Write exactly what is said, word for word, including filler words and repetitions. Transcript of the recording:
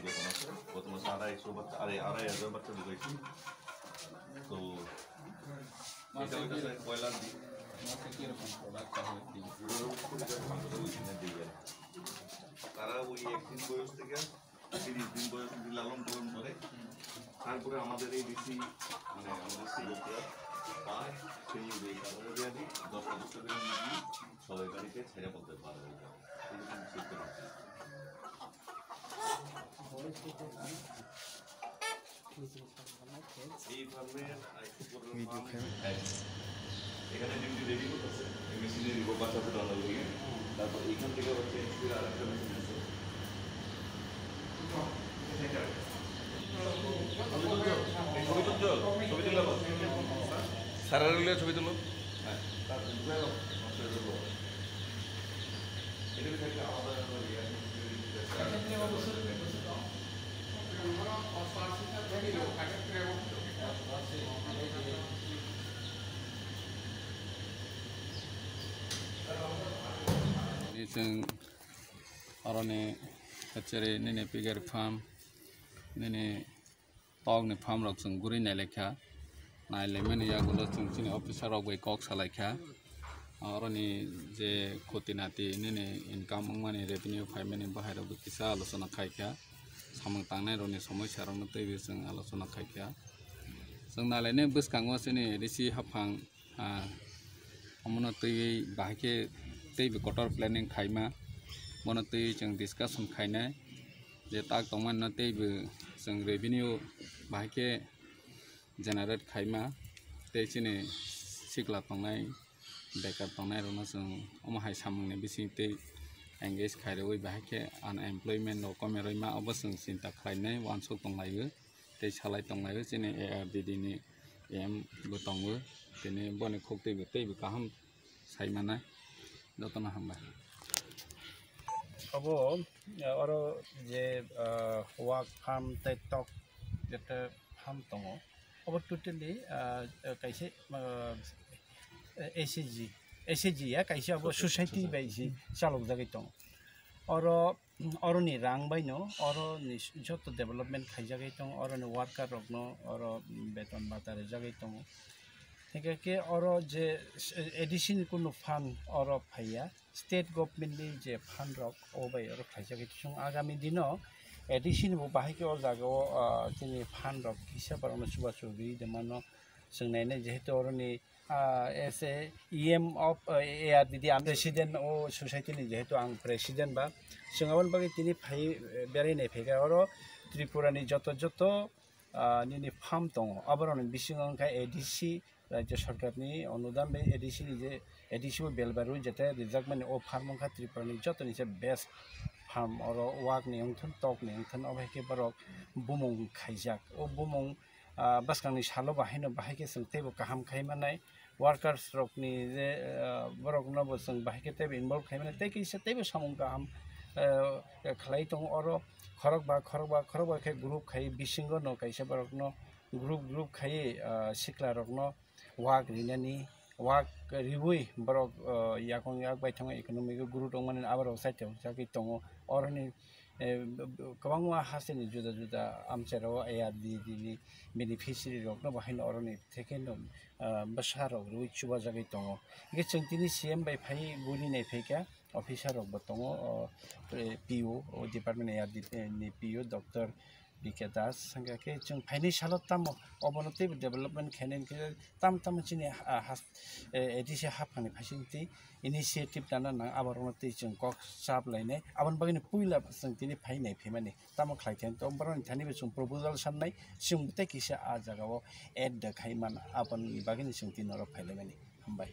গত মাসে, গত মাসে আড়াইশো বাচ্চা, আড়াই, আড়াই হাজার বাচ্চা ঢুকাইছি। তো এটা হইতেছে পয়লার দিন। মাসে কিরকম প্রোডাক্ট হয়? এগুলোর উপরে যে ভাগটা ওইখানে দিয়ে যায়। তারা ওই একদিন বয়স থেকে তিরিশ দিন বয়স অবধি লালন পালন করে। তারপরে আমাদের এই ডিসি, মানে আমাদের সিইও পায়, সেই অনুযায়ী তারপরে দিয়ে দিই, দশটা দশটা করে নিয়ে সবাই বাড়িতে ছেড়ে বলতে পারবে। এরকম সিস্টেম আছে। এই ফার্মের আরেকটু পরে ফার্ম, হ্যাঁ। এখানে ডিউটি রেডি করতেছে, এই মেশিনে দিব বাচ্চা ফুটানোর জন্য। তারপর এখান থেকে হচ্ছে এক্সট্রা আরেকটা মেশিন আছে। ছবি তুলছো? ছবি তুললে বল। স্যারের ছবি তুলো। হ্যাঁ, তার Chwng oroni hatchery nini piggery farm nini tokni farm rok chwng guri nai laikha, nai laimani yagulo chwng chini officer rok bai kok salaikha. Oroni je khoti nati nini income wngmani, revenue phaimani bahai rok bai kisa alochona khaikha, samung tangnai rokni somosya rokno teibo chwng alochona khaikha. Chwng nai lainai bwskango chini A D C haphang, ah, omono twiwi bahai khe teibo kotor planning khaima, bono twiwi chwng discussion khainai. Je tak tongmani no teibo chwng revenue bahai khe generate khaima, tei chini sikla tongnai, bekar tongnai rokno chwng omo hai samungni bising tei engage khairwi bahai khe unemployment rok komorwi ma, obo chwng chinta khlainai uansuk tonglaio tei salai tonglaio chini A R D D ni M bo tongo, tini boni khuk teibo teibo kaham sai manai. Jotono hambai. Obo, eh, oro je, eh, wak farm tei tok jete farm tongo, obo totally, eh, kaisa, eh, S H G, S H G ya kaisa obo society bai si chalok jagwi tongo. Oro, oroni rang baino, oroni joto development khaijagwi tongo, oroni worker rokno oro beton bata rijagwi tongo. Hingkhe khe oro je A D C ni kunu fund oro phaiya, state government ni je fund rok o bai oro khlaijagwi. Chwng agami dino A D C ni bo bahai khe o jaga o, ah, chini fund rok kisa borok no chubachu riwi de mano. Chwng nainai jehetu oroni, ah, as a E M of, ah, A R D D, ang president o society ni jehetu ang president ba. Chwng aboni bagwi tini phai, eh, berai nai phaikha oro Tripura ni joto joto, ah, nini farm tongo, aborokni bisingo wngkha A D C, Rajya Sarkarni onudan bai A D C ni je, A D C bo bel barwi jete rijak mani o farm wngkha Tripura ni joto ni se best farm, oro wak ni wngthun, tok ni wngthun, obo hai khe borok bumung khaijak. O bumung, ah, bwskang ni salo bo haino bahai khe chwng teibo kaham khai manai. Workers rokni je, ah, borokno bo chwng bahai khe teibo involve khai mano, tei kisa teibo samung kaham, ah, khlai tongo oro khorokba, khorokba, khorokba khe group khai bisingo no kaisa borokno group, group khai, ah, sikla rokno wak rinani, wak riwi borok, ah, yakung yak bai tongo, economic o guru tongmani aborok side o chagwi tongo oroni, eh, kwbangma hasteni juda juda amchairo A R D D ni beneficiary rokno bo haino oroni thekeno, ah, bwsa rok rwi chubajagwi tongo. Hingkhe chwng tini C M bai phai guri nai phaikha, officer rok bo tongo, o, eh, P O, o department A R D ni P O, Doctor B K Das, hingkhe khe chwng phainai salo tamo obono teibo development khainai hingkhe tam tamo chini, ah, has-, eh, A D C haphangni facility initiative lana nang, aborokno tei chwng kok chap lainai. Aboni bagwino puila chwng tini phainai phaimani. Tamo khlai khe, to borokni thani bo chwng proposal sannai, chwng tei kisa a jaga o add da khai man, aboni bagwino chwng tini norok phailaimani. Hambai.